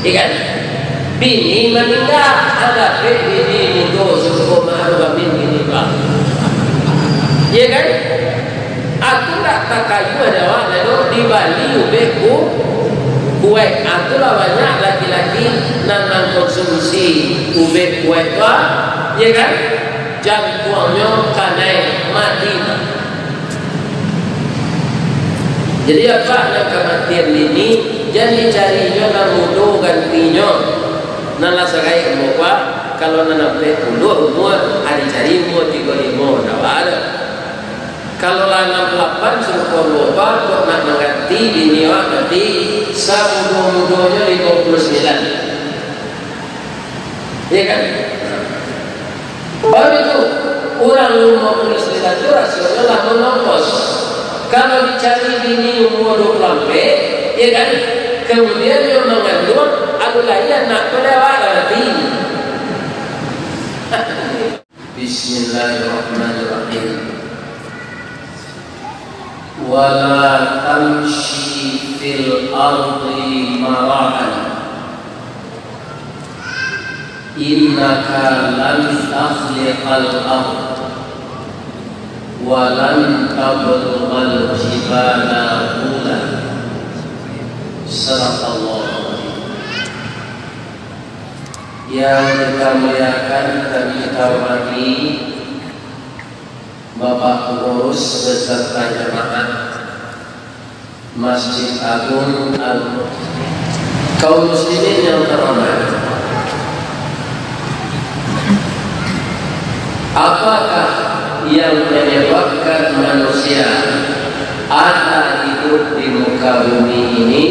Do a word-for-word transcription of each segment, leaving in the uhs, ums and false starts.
Ya kan? Bini maningga, dapek bini mudo, sarupo Ma'ruf Amin bini, Pak. Ya kan? Aku ndak takayuah dek awak, lalu dibali ubek ku-, kuek. Itulah banyak laki-laki nan mangkonsumsi ubek kuek tu, ya kan? Jantuangnyo kanai, mati. Jadi, apak nan kamatian dini, jan dicarinyo nan mudo gantinyo. Nan lah sagaik umua, Pak, kalau nan ampek puluah umua, ah, dicari umua tigo limo, ndak baa doh. Kalau lah anam puluah lapan, sarupo umua, Pak, kok nak mangganti bini awak, ganti samudo-mudonyo limo puluah sambilan. Iya kan? Baru tu, urang limo puluah sambilan tu rasonyo lah manopos. Kalau dicari bini umua duo puluah ampek, ya kan? Kemudian dia manganduang, alun lai anak tu lewat lah mati. Bismillahirrahmanirrahim. Wala tamshi fil ardi marahan. Innaka lan takhriqal ard wa lan tablughal jibala tula. Sadaqallahu adzim. Yang kita muliakan dan kita hormati, Bapak Pengurus beserta jemaat Masjid Agung Al-, kaum muslimin yang terhormat, apakah yang menyebabkan manusia ada hidup di muka bumi ini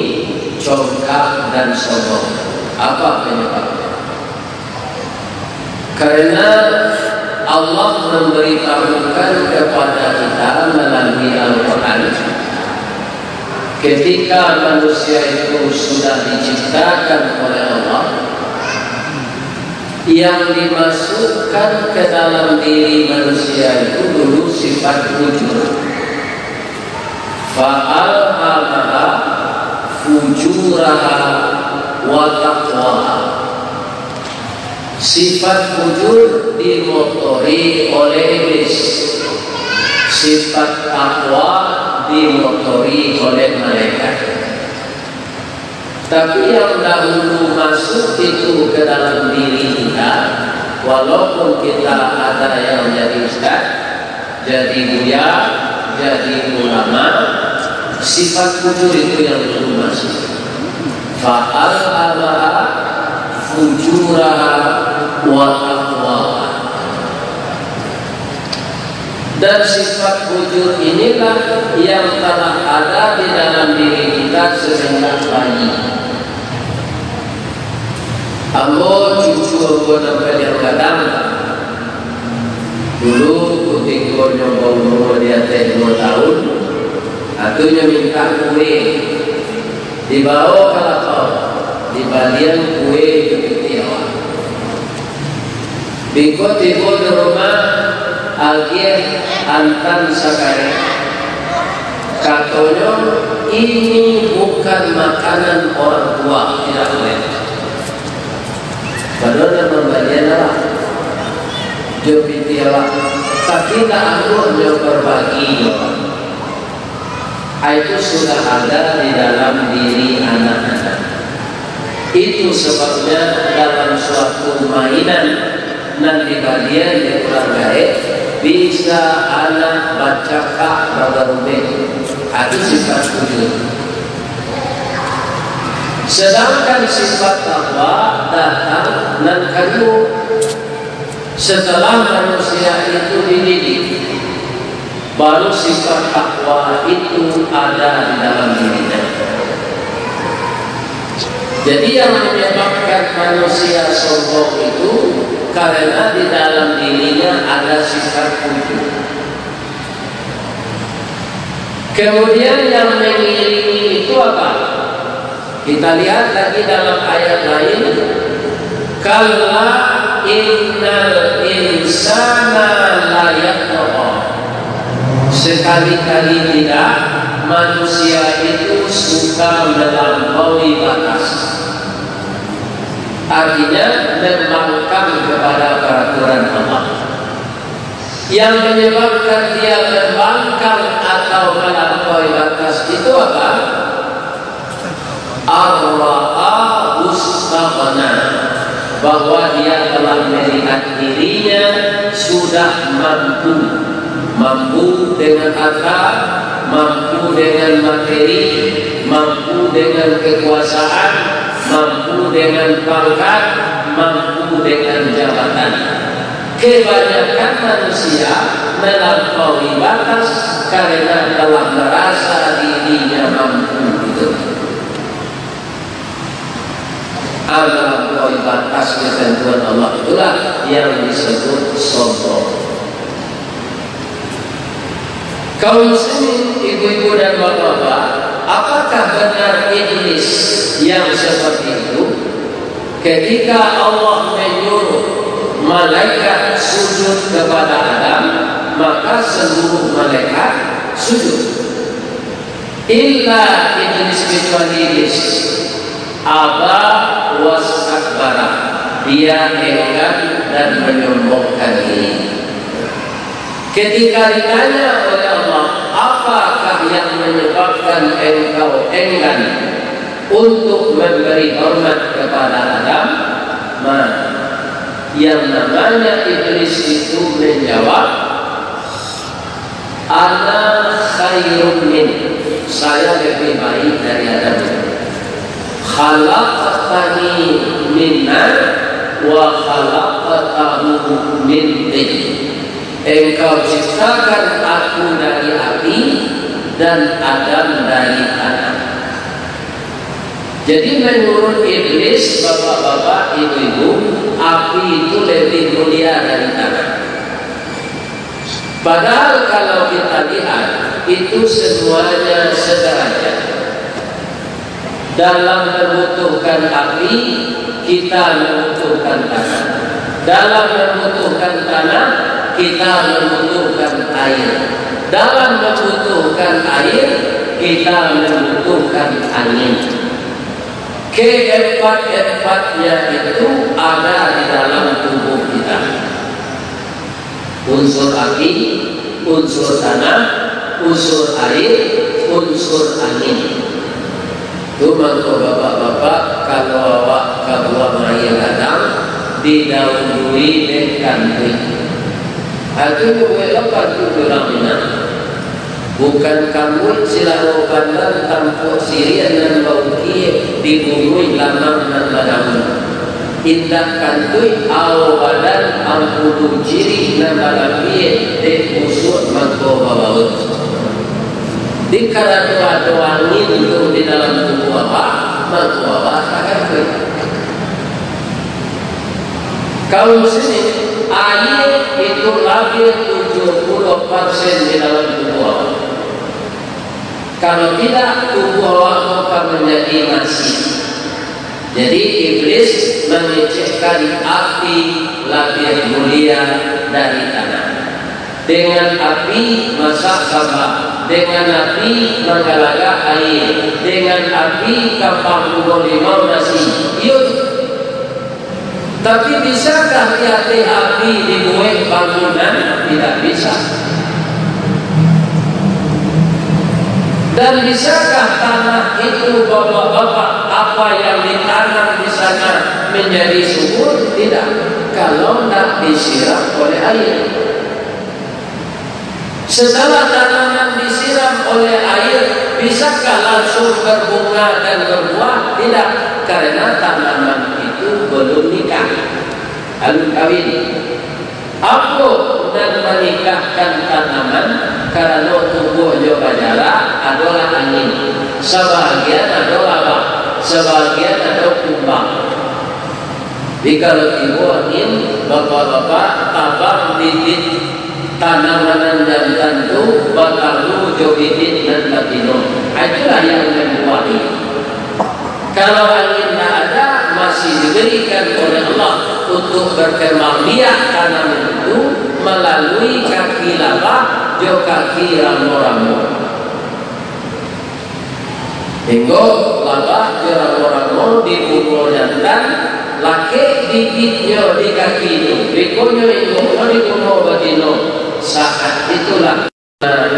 congkak dan sombong? Apa penyebabnya? Karena Allah memberitahukan kepada kita melalui Al-Quran, ketika manusia itu sudah diciptakan oleh Allah, yang dimasukkan ke dalam diri manusia itu dulu sifat bujur. Fa alhamaha fujuraha wa taqwaha. Sifat bujur dimotori oleh iblis. Sifat takwa dimotori oleh malaikat. Tapi yang dahulu masuk itu ke dalam diri kita, walaupun kita ada yang jadi ustaz, jadi buya, jadi ulama, sifat bujur itu yang dulu masuk. Fa alhamaha fujuraha wa taqwaha. Dan sifat bujur inilah yang telah ada di dalam diri kita semenjak bayi. Ambo, cucu ambo nan paliang gadang, dulu kutiko nyo baumua di ateh duo taun, atunyo mintak kue. Dibawo ka lapau, dibalian kue jo pitih awak. Biko tibo di rumah, agiah antan sakarek. Katonyo, "Ini bukan makanan orang tua, tidak boleh." Padahal nan mambalian awak jo pitih awak, tapi ndak angguah nyo barbagi jo awak. Itu sudah ada di dalam diri anak-anak. Itu sebabnya dalam suatu mainan nan dibalian di urang gaek, bisa anak bacakak bagarumeh. Itu sifat bujur. Sedangkan sifat takwa datang nan kaduo. Setelah manusia itu dididik, baru sifat takwa itu ada di dalam dirinya. Jadi, yang menyebabkan manusia sombong itu karena di dalam dirinya ada sifat bujur. Kemudian, yang mengiringi itu apa? Kita lihat lagi dalam ayat lain, "Kalla innal insana layatgha." Sekali-kali tidak, manusia itu suka melampaui batas. Artinya, membangkang kepada peraturan Allah. Yang menyebabkan dia membangkang atau melampaui batas itu apa? Ar-ra'a istaghna, bahwa dia telah melihat dirinya sudah mampu, mampu dengan harta, mampu dengan materi, mampu dengan kekuasaan, mampu dengan pangkat, mampu dengan jabatan. Kebanyakan manusia melampaui batas karena telah merasa dirinya mampu itu. Ah, melampaui batas ketentuan Allah itulah yang disebut sombong. Kaum muslimin, ibu-ibu dan bapak-bapak, apakah benar iblis yang seperti itu? Ketika Allah menyuruh malaikat sujud kepada Adam, maka seluruh malaikat sujud. Illa iblis, kecuali iblis, aba wastakbara, dia enggan dan menyombongkan diri. Ketika ditanya oleh Allah, "Apakah yang menyebabkan engkau enggan untuk memberi hormat kepada Adam?" Nah, yang namanya iblis itu menjawab, "Ana khairun min, saya lebih baik dari Adam. Khalaqtani min nar wa khalaqtahu min tin. Engkau ciptakan aku dari api dan Adam dari tanah." Jadi, menurut iblis, bapak-bapak, ibu-ibu, api itu lebih mulia dari tanah. Padahal kalau kita lihat, itu semuanya sederajat. Dalam membutuhkan api, kita membutuhkan tanah. Dalam membutuhkan tanah, kita membutuhkan air. Dalam membutuhkan air, kita membutuhkan angin. Keempat-empatnya itu ada di dalam tubuh kita. Unsur api, unsur tanah, unsur air, unsur angin. Tu mangko bapak-bapak, kalau awak ka buang aia gadang, didahului dek kantuik. Itu buek lo kantuik urang Minang. Bukan kambuik silaro pandan, tampuak siriah nan baukia, dibungui lamang nan badaun. Indak kantuik awo badan, ampulu cirih nan balapia, dek busuak mangko babaun. Di karano ado angin tu di dalam tubuah awak, mangko awak takantuik. Kaum muslimin, aia itu labiah tujuah puluah persen di dalam tubuah awak. Kalau tidak, tubuah awak tu akan manjadi nasi. Jadi, iblis mangecekkan api labiah mulia dari tanah. Dengan api masak samba, dengan api manggalagak aia, dengan api ka panggulo limau nasi. Iyo tu. Tapi, bisakah di ateh api dibuek bangunan? Tidak bisa. Dan bisakah tanah itu, bapak-bapak, apa yang ditanam di sana menjadi subur? Tidak, kalau tidak disiram oleh aia. Setelah tanaman disiram oleh aia, bisakah langsung berbunga dan berbuah? Tidak, karena tanaman itu belum nikah, alun kawin. Apo nan manikahkan tanaman? Karano tumbuahnyo bajarak, adolah angin, sabagian ado labah, sabagian ado kumbang. Jadi, kalau tibo angin, bapak-bapak, tabang bibit tanaman nan jantan tu batamu jo bibit nan batino. Ah, itulah yang mambuahi. Kalau angin ndak ada, masih diberikan oleh Allah untuk berkembang biak tanaman itu melalui kaki labah jo kaki ramo-ramo. Hinggo labah jo ramo-ramo di bungo jantan, Lakek bibitnyo di kaki tu, rikonyo induak, rikonyo batino, saat itulah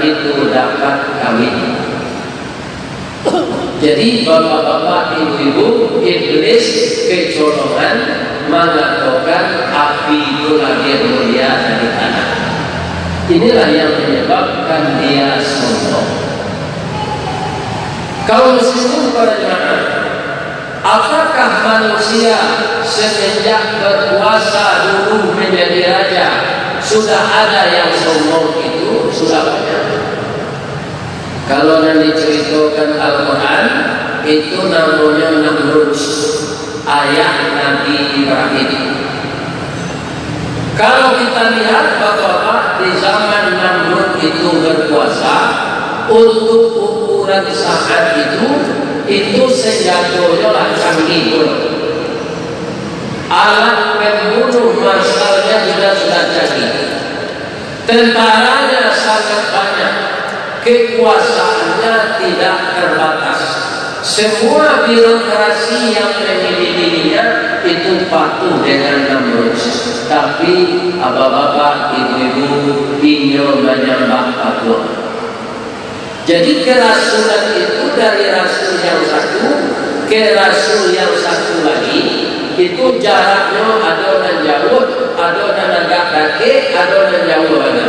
itu dapat kawin. Jadi, bapak-bapak, ibu-ibu, iblis kecolongan mangatokan api itu labiah mulia dari tanah. Inilah yang menyebabkan dia sombong. Kaum muslimin para jemaah, apakah manusia semenjak berkuasa dulu menjadi raja sudah ada yang sombong? Itu sudah banyak. Kalau nan diceritakan Al-Quran, itu namonyo Namrud, ayah Nabi Ibrahim. Kalau kita lihat, bapak-bapak, di zaman Namrud itu berkuasa, untuk ukuran saat itu, itu senjatonyo lah canggih pulo. Alat pembunuh massalnya juga sudah canggih. Tentaranya sangat banyak, kekuasaannya tidak terbatas. Semua birokrasi yang mengelilinginya itu patuh dengan Namrud. Tapi, bapak-bapak, ibu-ibu, inyo manyambah patung. Jadi, kerasulan itu dari rasul yang satu ke rasul yang satu lagi, itu jaraknyo ado nan jauah, ado nan agak dakek, ado nan jauah bana.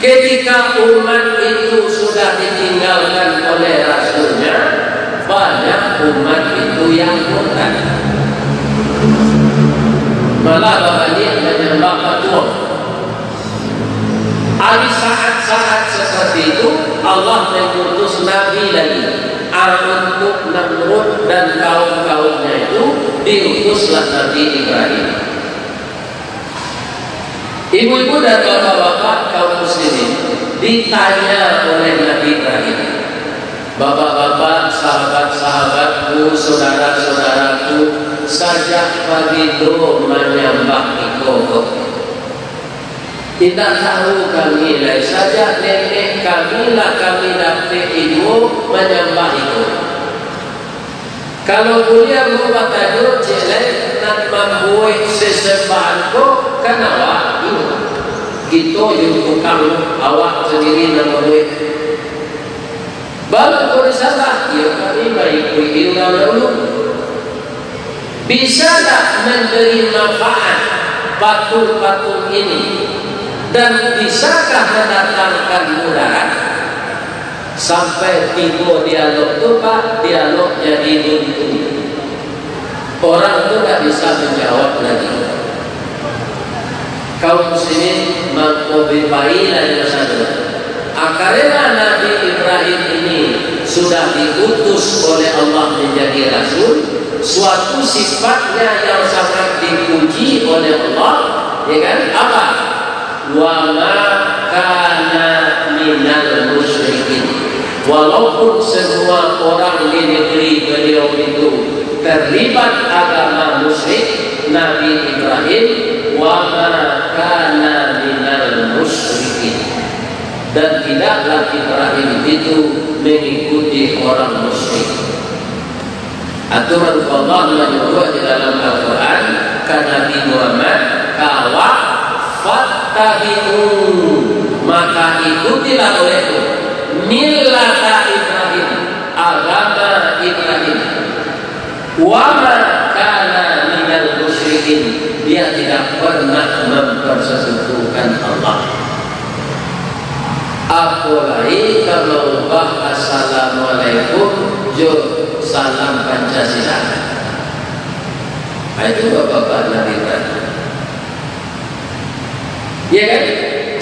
Ketika umat itu sudah ditinggalkan oleh rasulnya, banyak umat itu yang murtad. Malah babaliak manyambah patung. Di saat-saat seperti itu, Allah mengutus nabi lagi, ah, untuk Namrud dan kaum-kaumnya itu diutuslah Nabi Ibrahim. Ibu-ibu dan bapak-bapak kaum muslimin, ditanya oleh Nabi Ibrahim, "Bapak-bapak, sahabat-sahabatku, saudara-saudaraku, sajak pabilo manyambah iko ko?" Indak tahu kami lai, sajak nenek kami lah kami dapek iduo manyambah iko. Kalau buliah ambo batanyo, cek lai, nan mambuek sesembahan ko kan awak, iyo. Kito yo tukang, awak sandiri nan mambuek. Baru ko disambah, iyo kami maikuik urang dahulu. Bisa tak memberi manfaat patung-patung ini? Dan bisakah mendatangkan mudarat? Sampai tibo dialog tu, Pak, dialog jadi buntu. Orang tu ndak bisa manjawab lagi. Kaum muslimin, mangko bi pailah inyo sadonyo. Ah, karena Nabi Ibrahim ini sudah diutus oleh Allah menjadi rasul, suatu sifatnya yang sangat dipuji oleh Allah, ya kan? Apa? "Wa ma kana minal musyrikin." Walaupun semua orang di negeri beliau itu terlibat agama musyrik, Nabi Ibrahim, "Wa ma kana minal musyrikin." Dan tidaklah Ibrahim itu mengikuti orang musyrik. Aturan Allah manyuruah di dalam Al-Quran ka Nabi Muhammad, ka awak, "Fattabi'u, maka ikutilah olehmu, millata Ibrahim, agama Ibrahim. Wa ma kana minal musyrikin, dia tidak pernah mempersekutukan Allah." Apo lai ka maubah Assalamualaikum jo Salam Pancasila? Ah, itu bapak-bapak Nabi Ibrahim. Ya kan?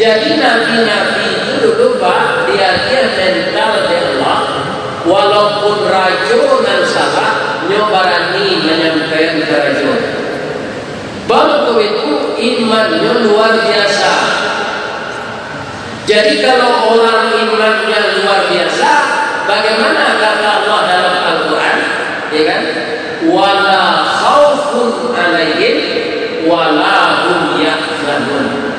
Jadi, nabi-nabi itu dulu, Pak, diagiah mental dek Allah, walaupun rajo nan salah, nyo barani manyampaian ka rajo. Baru ko itu, imannyo luar biasa. Jadi, kalau orang imannya luar biasa, bagaimana kata Allah dalam Al-Quran? Ya kan? "Wala khaufun alaihim wala hum yahzanun."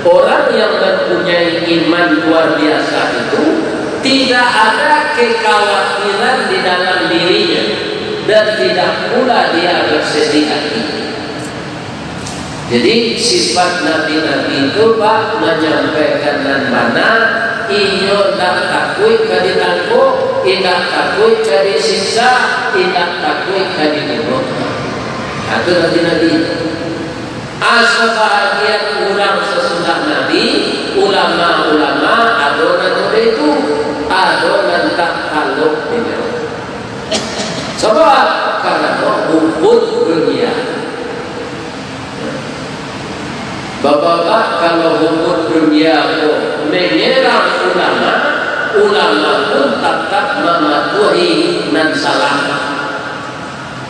Orang yang mempunyai iman luar biasa itu tidak ada kekhawatiran di dalam dirinya. dan tidak pula dia bersedih hati. Jadi, sifat nabi-nabi tu, Pak, manyampaikan nan bana, inyo indak takuik ka ditangkok, indak takuik ka disiksa, indak takuik ka dibunuah. Nah, tu nabi-nabi. Ah, sabahagian urang sasudah nabi, ulama-ulama, ado nan model itu, ado nan tak talok inyo. Sabab karano hubut dunia. Bapak-bapak, kalau hubut dunia ko menyerang ulama, ulama pun tatap mamatuahi nan salah.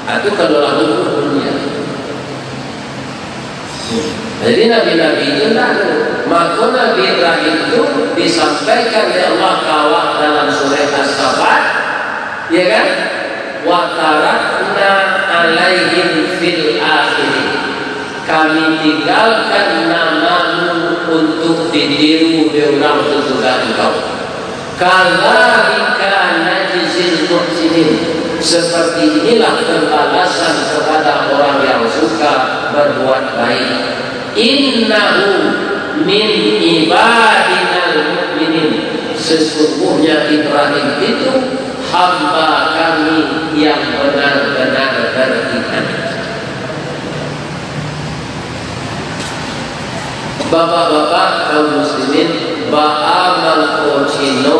Itu kalau lah hubut dunia. Jadi nabi-nabi itu ndak ada. Maka Nabi Ibrahim itu disampaikan oleh Allah ka awak dalam surah As-Saffat, ya kan? "Wa tarakna alaihim fil akhirin." Kami tinggalkan namamu untuk ditiru dek urang sasudah engkau. "Kadzalika najzil muhsinin." Seperti inilah pembalasan kepada orang yang suka berbuat baik. "Innahu min ibadinal mu'minin." Sesungguhnya Ibrahim itu hamba Kami yang benar-benar beriman. Bapak-bapak kaum muslimin, baa mangko Cino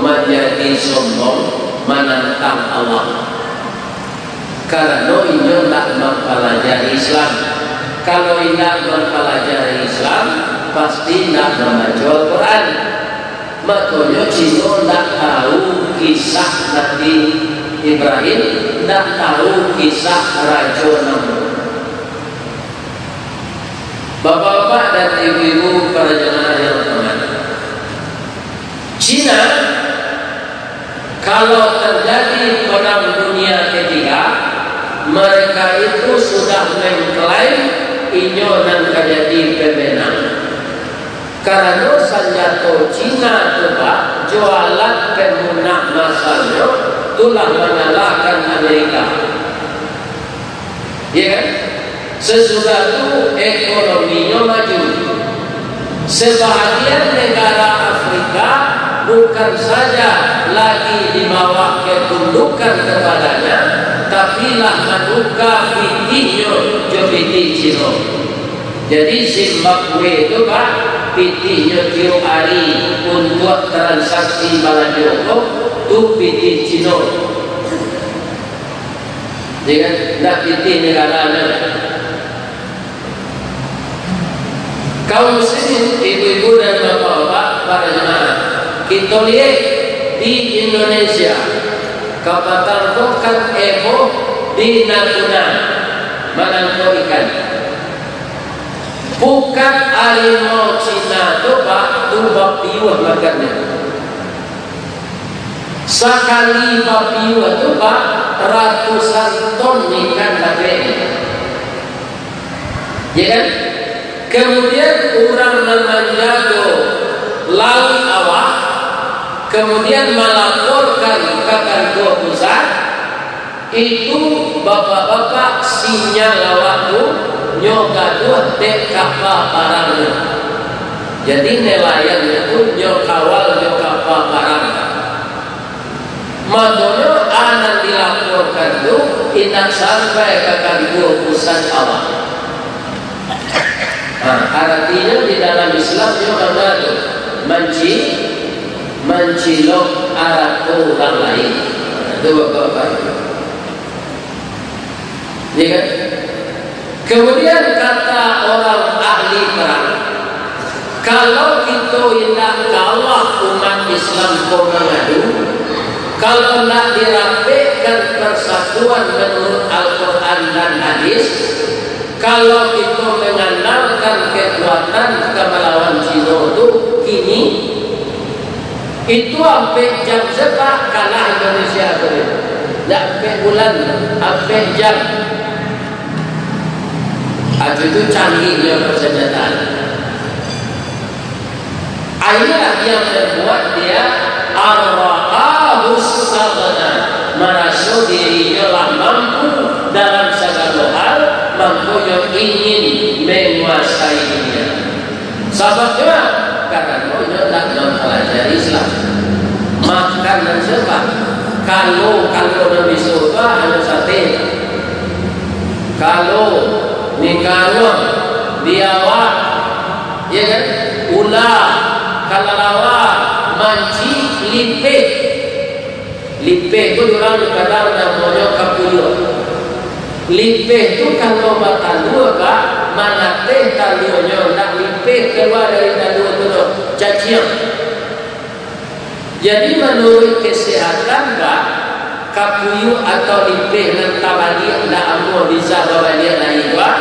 manjadi sombong manantang Allah? Karano inyo ndak mampalajari Islam. Kalau indak mampalajari Islam, pasti ndak mambaco Al-Quran. Makonyo Cino ndak tahu kisah Nabi Ibrahim, ndak tahu kisah Rajo Namrud. Bapak-bapak dan ibu-ibu para jamaah yang terhormat, Cina, kalau terjadi Perang Dunia Ketiga, mereka itu sudah mengklaim inyo nan ka jadi pemenang. Karano sanjato Cina tu, Pak, jo alat pemunah massanyo, tu lah mangalahkan Amerika. Ya kan? Sasudah tu ekonominyo maju. Sebahagian negara Afrika bukan saja lagi di bawah ketundukan kepadanya, tapi lah manuka pitihnyo jo pitih Cino. Jadi Zimbabwe tu, Pak, pitihnyo tiok ari untuak transaksi balanjo ko, tu pitih Cino. Ya kan? Ndak pitih negara nyo. Kaum muslimin, ibu-ibu dan bapak-bapak, para jemaah, kito liek di Indonesia, kapatang ko kan eboh di Natuna, manangkok ikan. Pukat harimau Cina tu, Pak, tu bapiuah makannyo. Sakali bapiuah tu, Pak, ratusan ton ikan dapek. Ya kan? Kemudian urang nan manjago lauik awak, kemudian malaporkan ka kantua pusat, itu bapak-bapak sinyal awak tu nyo gaduah dek kapa parangnyo. Jadi nelaiannyo tu nyo kawal jo kapa parang. Makonyo, a nan dilaporkan tu indak sampai ka kantua pusat awak. Nah, aratinyo di dalam Islam nyo apo tu? Manci-, mancilok arato urang lain. Itu bapak-bapak. Ya kan? Kemudian kata orang ahli perang, kalau kito indak kalah umat Islam ko mangadu, kalau ndak dirapekkan persatuan menurut Al-Quran dan hadis, kalau kito mengandalkan kekuatan ka malawan Cino tu, kini itu ampek jam sajo kalah Indonesia tu. Ndak ampek bulan, ampek jam. Ah, itu canggihnyo persenjataan. Ah, inilah yang membuat dia ar-ra'ahu istaghna, maraso dirinyo lah mampu dalam sagalo hal, mangkonyo ingin manguasai dunia. Sababnyo, karano nyo ndak mampalajari Islam. Makan nan sabab, kalo, kalo nan biso tu, anu sate. Kalo, mie karuang, biawak, ya kan? Ula, kalalawa, manci, lipeh. Lipeh tu urang di Padang namonyo kapuyuak. Lipeh tu kalau batalua, Pak, manateh taluanyo, ndak lipeh kalua dari talua tu doh, caciang. Jadi, manuruik kesehatan, Pak, kapuyuak atau lipeh nan tabaliak ndak amuah bisa babaliak lai, Pak,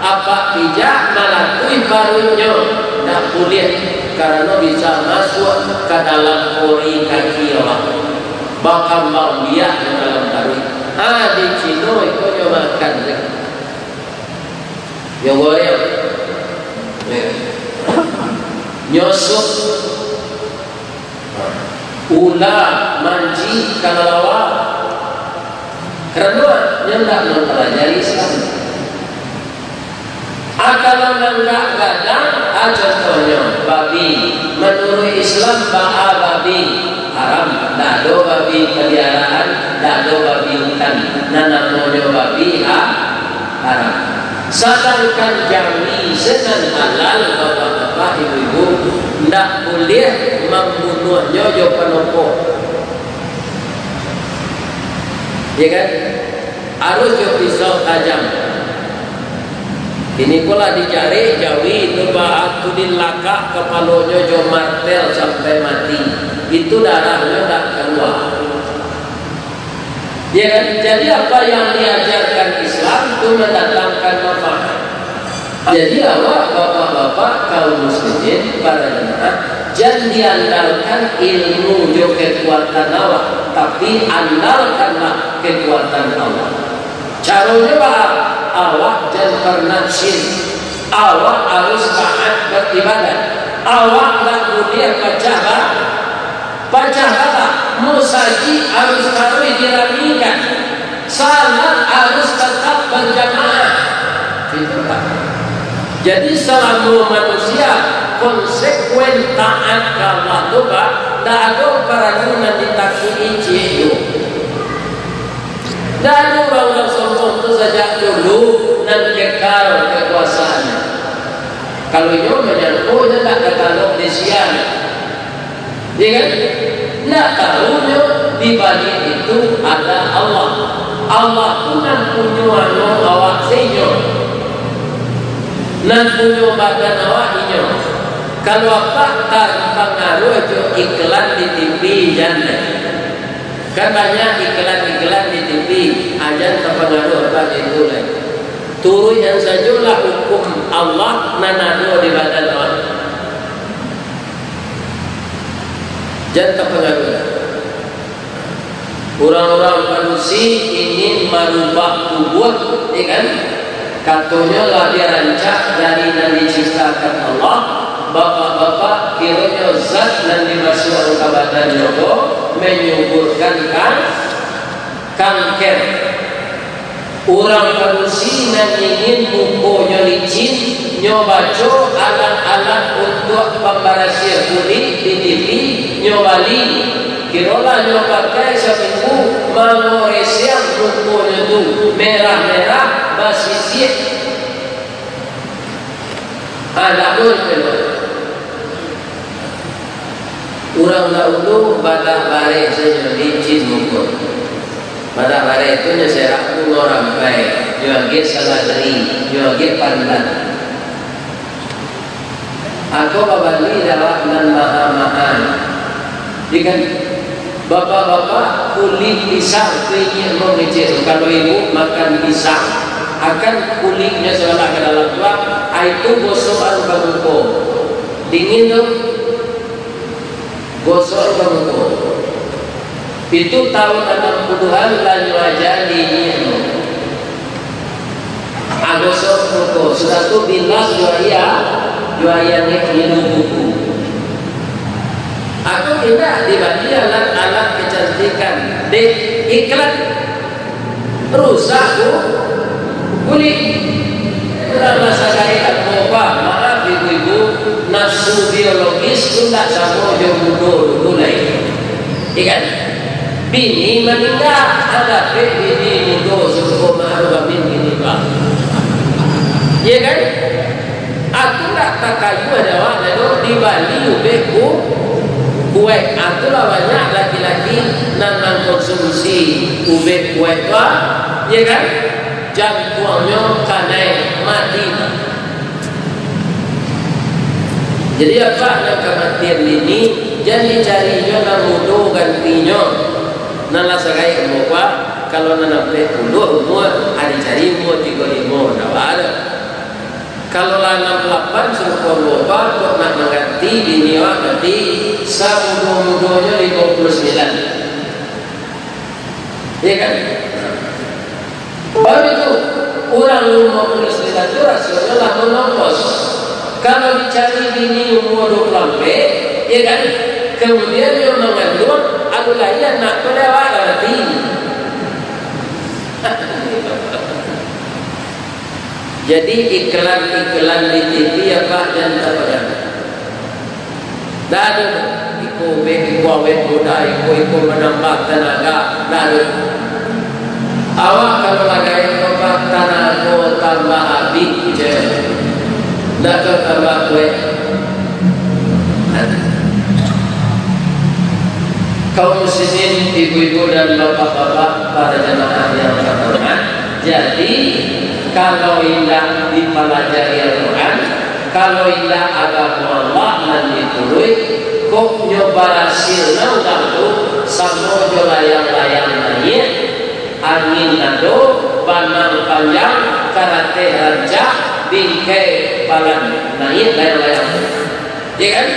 apak pijak malatuih paruiknyo, ndak buliah, karano bisa masuak ka dalam pori kaki awak. Bakambang biak di dalam paruik. Ah, di Cino iko nyo makan tu. Nyo goreng. Nyo sup. Ula, manci, kalalawa. Karano nyo ndak mampalajari Islam. Ah, kalau nan ndak gadang, ah, contohnyo, babi. Manuruik Islam, baa babi? Haram. Ndak ado babi paliaraan, ndak ado babi hutan. Nan namonyo babi, ha-, haram. Sadangkan jawi se nan halal, bapak-bapak, ibu-ibu, ndak buliah mambunuahnyo jo panopok. Ya kan? Harus jo pisau tajam. Kini ko lah dijarek jawi tu, baa tu dilakak kapalonyo jo martel sampai mati. Itu darahnyo ndak kalua. Ya kan? Jadi, apa yang diajarkan Islam tu mandatangkan manfaat. Jadi, awak, bapak-bapak, kaum muslimin, para jamaah, jan diandalkan ilmu jo kekuatan awak, tapi andalkanlah kekuatan Allah. Caronyo baa? Awak jan parnah syirik. Awak harus taat baribadah. Awak ndak buliah pacah ba-, pacah bala. Musajik harus taruih diramikan. Salat harus tatap bajamaah. Itu, Pak. Jadi, salamo manusia konsekuen taat ka Allah tu, Pak, ndak ado paralu nan ditakuik-i ciek juo. Ndak ado urang-urang sombong tu sajak dulu nan kekal kakuasaannyo. Kalau inyo manyangko, inyo ndak ka talok di siang. Ya kan? Ndak tahunyo di baliak itu ada Allah. Allah tu nan punyo anu awak se inyo. Nan punyo badan awak inyo. Kalau apak tapangaruah jo iklan di T V, jan. Kan banyak iklan-iklan di T V, ah, jan tapangaruah apak jo itu lai. Turuik-an sajolah hukum Allah nan ado di badan awak. Jan tapangaruah. Urang-urang padusi ingin marubah tubuah, ya kan? Katonyo labiah rancak dari nan diciptakan Allah. Bapak-bapak, kironyo zat nan dimasuakkan ka badannyo ko manyuburkan kan-, kanker. Urang padusi nan ingin mukonyo licin, nyo baco alat-alat untuak pambarasiah kulik di T V, nyo bali. Kirolah nyo pakai saminggu, mangoresiang mukonyo tu, merah-merah, basisiak. Ah, ndak buliah. Urang dahulu badak bareh sajo, licin muko. Badak bareh tu nyo serak bungo rampai, nyo agiah saladri, nyo agiah pandan. Ako babali dek awak nan maha-maha. Ikan, bapak-bapak, kulik pisang tu inyiak mangecek tu. Kalau ibu makan pisang, akan kuliknyo sabalah ka dalam tu, ah, itu gosokan ka muko. Dingin tu. Gosok ka muko. Itu taun anam puluahan lah nyo aja di inyiak tu. Ah, gosok muko. Sudah tu bilas jo aia, jo aia ni minum buku. Aku indak dibali alat-alat kecantikan. Dek iklan. Rusak tu kulik. Urang lah sadai ambo, Pak. Maaf, ibu-ibu, nafsu biologis tu ndak samo jo mudo dulu lai. Iya kan? Bini maningga, dapek bini mudo, suko Ma'ruf Amin bini, Pak. Iya kan? Aku ndak takayuah dek awak, lalu dibali ubek ku-, kuek. Aku lah banyak laki-laki nan mangkonsumsi ubek kuek tu, ah. Iya kan? Jantuangnyo kanai mati. Jadi, apak nan kamatian dini, jan dicarinyo nan mudo gantinyo. Nan lah sagaik umua, Pak, kalau nan ampek puluah umua, ah, dicari umua tigo limo, ndak baa doh. Kalau lah anam puluah lapan, sarupo ambo, Pak, kok nak mangganti bini awak, ganti samudo-mudonyo limo puluah sambilan. Iya kan? Baru itu, urang limo puluah sambilan tu rasonyo lah manopos. Kalau dicari bini umua duo puluah ampek, iya kan? Kemudian dia manganduang, alun lai anak tu lewat lah mati. Jadi, iklan-iklan di T V, apak, jan tapadan. Ndak ado. Iko ubek, iko awet muda, iko, iko manambah tanaga. Ndak ado. Awak kalau bagai, apak, tanago tambah abih, cek. Ndak ka tambah kuek. Kaum muslimin, ibu-ibu dan bapak-bapak, para jamaah yang terhormat, jadi, kalau indak dipalajari Al-Quran, kalau indak agamo Allah nan dituruik, kok nyo barasilna urang tu samo jo layang-layang naiak, angin ado, banang panjang, karateh rancak, bingkai palan, naiak layang-layang tu. Ya kan?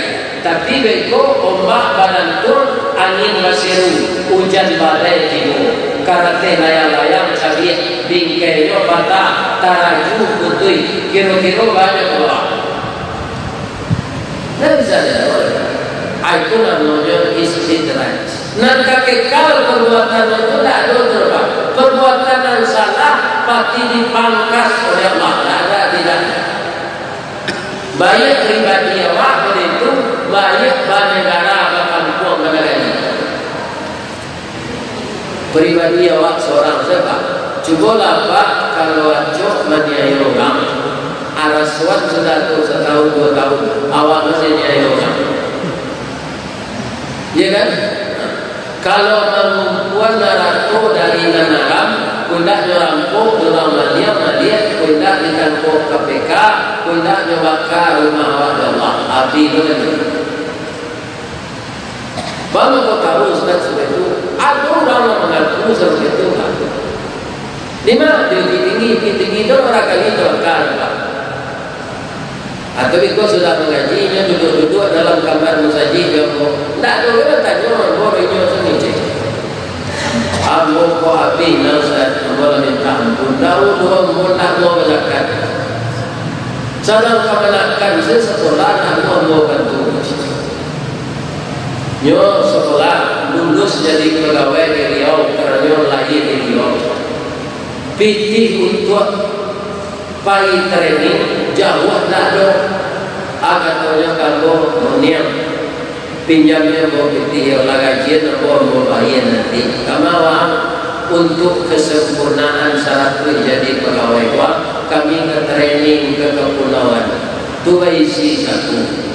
Tapi beko ombak balantur, angin baseru, ujan badai tibo, karateh layang-layang cabiak, bingkainyo patah, taraju putuih, kiro-kiro banyak pulo. Ndak bisa diatur. Ah, itu namonyo istidraj. Nan ka kekal perbuatan itu ndak ado tu, Pak. Perbuatan nan salah pasti dipangkas oleh Allah. Ndak ada, tidak. Baiak pribadi awak pado itu, baiak banegara, bakampuang, banagari. Pribadi awak sorang sajo, Pak. Cubolah, Pak, kalau acok maniayo urang, arasuan sudah tu satahun duo tahun, awak masih niayo urang. Iya kan? Kalau mangumpuan harato dari nan haram, kok indak nyo rampok, nyo urang maliang, maliang, kok indak ditangkok K P K, kok indak nyo baka rumah awak, ya Allah, abih tu tadi. Baa mangko tahu, Ustaz, sampai tu? Ado urang nan mangaku sampai tu, Pak. Di ma? Di Bukittinggi, Bukittinggi tu barangkali tabaka, Pak. Atau beko sudah mangaji, inyo duduak-duduak dalam kamar musajik jo ambo. Ndak ado urang tanyo ambo, inyo sangecek. Ambo ko abih nah, Ustaz, ambo lah minta ampun. Dahulu ambo ndak mau bazakat. Sadang kamanakan se sakolah, ndak mau ambo bantu. Nyo sakolah, lulus jadi pagawai di Riau, karanyo lahia di Riau. Pitih untuak pai training, jauah ndak ado. Ah, katonyo ka ambo, "Moniang, pinjamian ambo pitih, yo lah gajian ambo, ambo bayia nanti." Kama waang, untuak kesempurnaan saratuih jadi pagawai ko, kami ka training ka kapulauan. Tu baisi saku.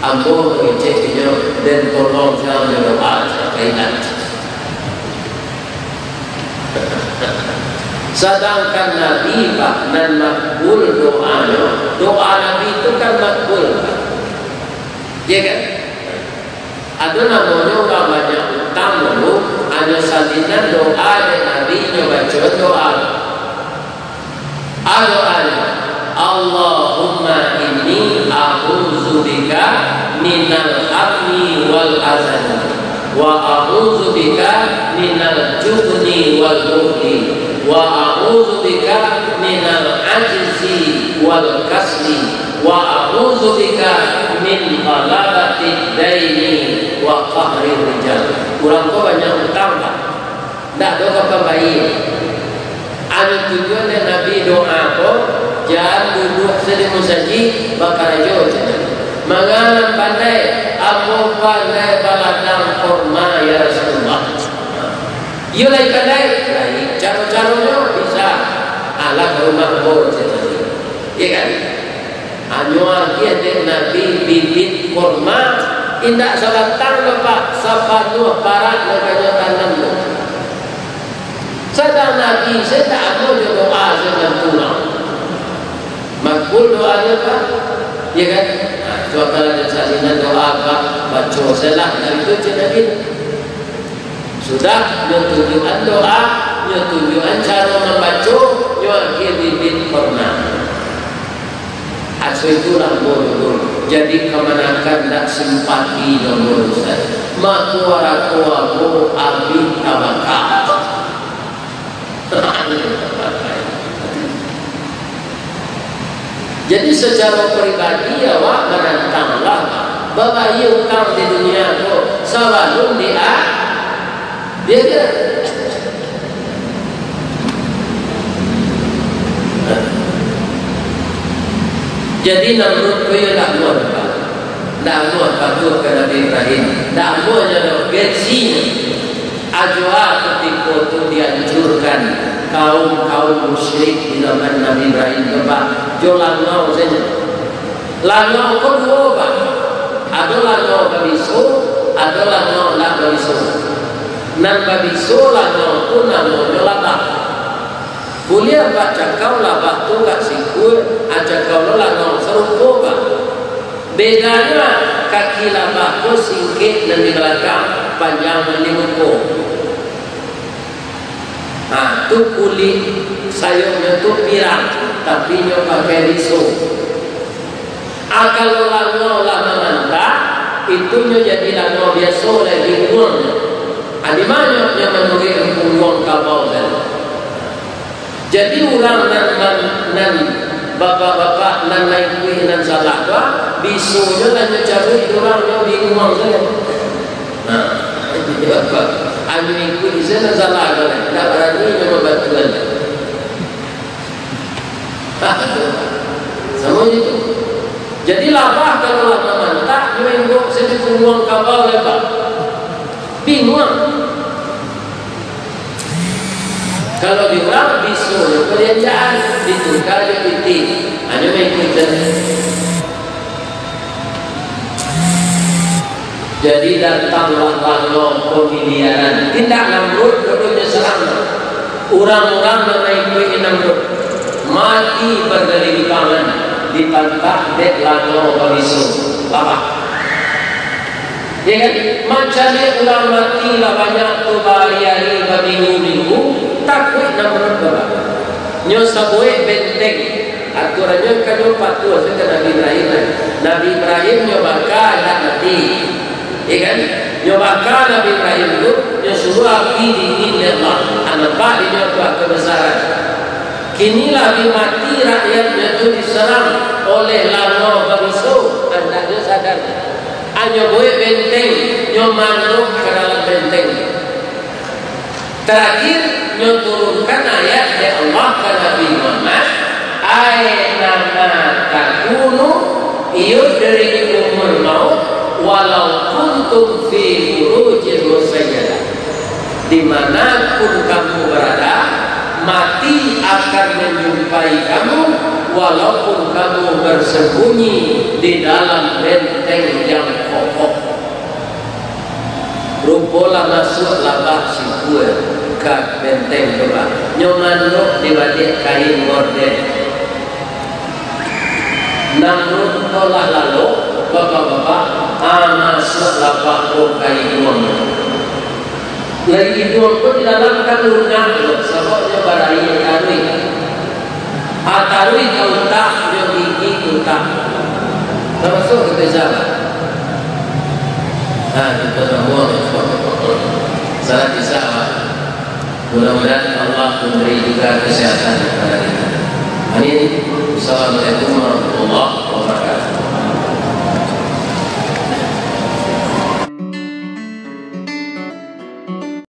Ambo mangecek inyo, "Den, tolong sia jo doa, sia ka ilang." Sadangkan Nabi, Pak, nan makbul doanyo, doa Nabi tu kan makbul, Pak. Iya kan? Ado namonyo urang banyak utang dulu, anyo salinan doa dek Nabi, nyo bacoan doa. Doanyo, "Allahumma inni a'udzubika minal hammi wal hazani, wa a'udzubika minal jubni wal bukhli, wa a'udzubika minal ajzi wal kasli, wa a'udzubika min ghalabatid daini wa qahrir rijal." Urang ko banyak utang, Pak. Ndak ado ka pambayia. Tujuan dek Nabi doa ko, jan duduak sajo di musajik, bakarajo cek Nabi. Manga nan pandai, ambo pandai baladang korma, ya Rasulullah. Iyo lai pandai, lai caro-caronyo bisa. Alah rumah ambo cek Nabi. Iya kan? Hanyo agiah dek Nabi bibit korma, indak sabatang doh, Pak, sapanuah parak nan kanyo tanam tu. Sadang Nabi se ndak amuah jo doa se nan tulang. Makbul doanyo, Pak. Iya kan? Nah, itu akan ado salinan doa, Pak. Baco se lah, nah, itu cek Nabi. Sudah, nyo tunjuakan doa, nyo tunjuakan caro mambaco, nyo agiah bibit korma. Aso itulah ambo dulu. Jadi kamanakan ndak simpati jo ambo, Ustaz. Mako arako ambo abih tabaka. Jadi, sacaro pribadi awak manantang lah, babayia utang di dunia ko sabalun di a-, di akhirat. Jadi, Namrud ko iyo ndak amuah, Pak. Ndak amuah patuah ka Nabi Ibrahim. Ndak amuah nyo doh, gengsinyo. Ajo a kutiko tu diancurkan kaum-kaum musyrik di zaman Nabi Ibrahim tu, Pak, jo langau sajo. Langau ko duo, Pak. Ado langau babiso, ado langau indak babiso. Nan babiso langau tu namonyo labah. Buliah, Pak, cakau labah tu ka sikua, a, cakau lo langau, sarupo, Pak. Bedanyo, kaki labah ko singkek nan di balakang, panjang nan di muko. Ha, tu kulik sayoknyo tu pirang, tapi nyo pakai biso. A, kalau langau lah mamantak, itu nyo jadi langau biaso, lai binguang nyo. A, di ma nyo, nyo manuruik pungguang kabau tadi. Jadi, urang nan, nan, nan bapak-bapak nan maikuik nan salah tu, bisonyo lah nyo cabuik urang nyo binguang sajo. Nah, itu dia bapak. Anu ikuik ise nan salah tu, ndak barani nyo mambantuan. Samo itu. Jadi, labah kalau lah mamantak, nyo inggok sajo pungguang kabau, labah. Binguang. Kalau di urang, biso jo palianjaan, dituka jo pitih. Hanyo maikuik sajo. Jadi, datanglah langau pamiliaran. Indak Namrud, bodohnyo sarang. Urang-urang nan maikuik Namrud mati bagalingkangan, dipantak dek langau babiso. Labah. Ya kan? Mancaliak urang mati lah banyak tu, bahari-hari, baminggu-minggu, takuik Namrud, Bapak. Nyo sabuik benteng, aturannyo kan nyo patuah sajo ka Nabi Ibrahim, kan? Nabi Ibrahim nyo baka indak mati. Ya kan? Nyo baka Nabi Ibrahim tu, nyo suruah api dingin dek Allah. Ah, nampak di nyo tu kebesaran. Kini lah bi mati rakyatnyo tu diserang oleh langau babiso, andaknyo sadar. Hanyo buek benteng, nyo manok ka dalam benteng. Tarakhir, nyo turunkan ayat dek Allah ka Nabi Muhammad, "Ainama takunu yudrikumul maut walau kuntum fi burujin musayyadah." Di mana pun kamu berada, mati akan menjumpai kamu, walaupun kamu bersembunyi di dalam benteng yang kokoh. Rupo lah masuak labah sikua ka benteng tu, Pak. Nyo manok di baliak kain gorden. Namrud ko lah lalok, bapak-bapak, ah, masuak labah ko ka iduang. Lai iduang ko di dalam kan lunak tu, sabab nyo baraia taruih. Ah, taruih ka utak, nyo gigi utak. Tamasuak ka pizza, Pak. Nah, kito sambung. Salah pizza, Pak. Mudah-mudahan Allah memberi juga kesehatan kepada kita. Amin. Assalamualaikum warahmatullahi